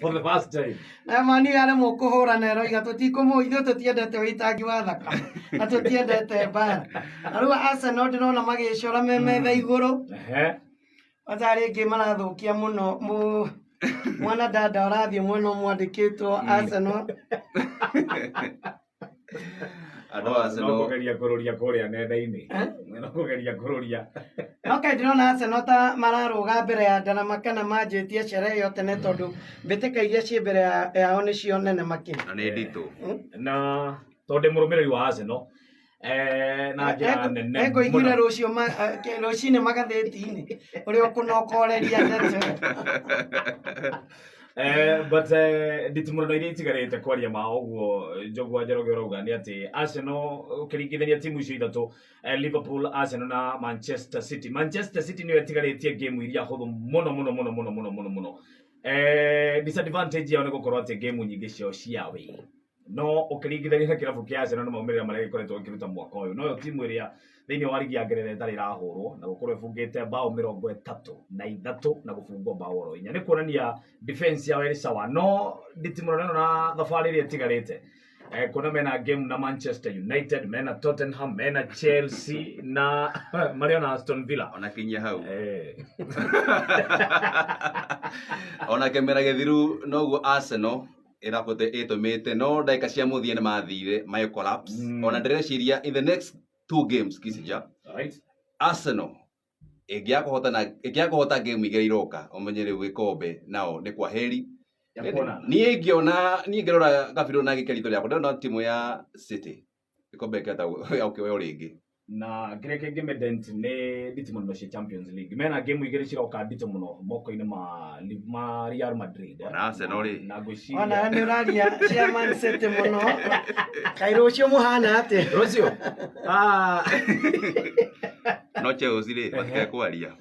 For the first time. Na mani aremwo kũhũra na ĩroiga tũtikũmũ ithuĩ tũtiendete ũitangi wa thakame na tũtiendete mbara. Na rĩu Arsenal ndĩrona magĩcora me metha igũrũ. Kwanza rĩngĩ marathũkia mũno mũ mwana dada ũrathiĩ mwena ũmwe andĩkĩtwo Arsenal. Andũ a Arsenal No kũgeria kũrũria kũrĩa nenda-inĩ. Eh? No kũgeria kũrũria. No kaĩ ndĩrona Arsenal ta mararũga mbere ya ndarama kana manjĩtie sherehe ĩyo tene tondũ mbĩtĩka iria ciĩ mbere yao nĩcio nene makĩria. Na nĩ nditũ. Na tondũ ndĩ mũrũmĩrĩri wa Arsenal na njĩra nene Engũiguire mũno. rũciũ rũcinĩ magathĩti-inĩ ũrĩa ũkũnokoreria ndeto. But nditimũrano iria itigarĩte kwaria ma ũguo Njogu wa Njoroge ũrauga nĩ atĩ Arsenal ũkĩringithania timu icio ithatũ, Liverpool, Arsenal na Manchester City. Manchester City nĩyo ĩtigarĩtie game iria hũthũ mũno mũno mũno mũno mũno mũno mũno. Disadvantage yao nĩ gũkorwo atĩ game nyingĩ ciao cia away. No ũkĩringithania na kĩrabu kĩa Arsenal na maumĩrĩra marĩa gĩkoretwo gĩkĩruta mwaka ũyũ, noyo timu ĩrĩa thĩinĩ wa rigi ya Ngeretha ĩtarĩ ĩrahũrwo na gũkorwo ĩbungĩte bao 33 na gũbungwo bao oro 4, nĩ kuonania defense yao ĩrĩ sawa. No nditimũrano ĩno na thabarĩ ĩrĩa ĩtigarĩte, kuona mena game na Manchester United, mena Tottenham, mena Chelsea na marĩ ona Aston Villa. Ona kinyia hau. Ona kĩmera gĩthiru noguo Arsenal ĩrakote ĩtũmĩte, no ndagĩka cia mũthia nĩ mathire magĩ collapse. Ona ndĩreciria in the next two games Kisija, Arsenal ĩngĩaga kũhotana, ĩngĩaga kũhota game igĩrĩ iroka, ũmenye rĩu gĩkombe nao nĩ kwa heri. Ya kuonana. Niĩ ngĩona, niĩ ngĩrora Gabiro na ngĩkia ritho rĩakwa, ndĩrona timu ya City gĩkombe kĩhota gũkĩoya rĩngĩ. Na kĩrĩa kĩngĩmĩdent nĩ nditũ mũno cia Champions League, mena game igĩrĩ ciroka nditũ mũno moko-inĩ ma Real Madrid. Ona Arsenal rĩ. Na ngwĩciria Ona nĩ ũraria cia Man City mũno. Kaĩ rũciũ mũhana atĩa? Rũciũ. Ah. No Chelsea rĩ, matikae kwaria.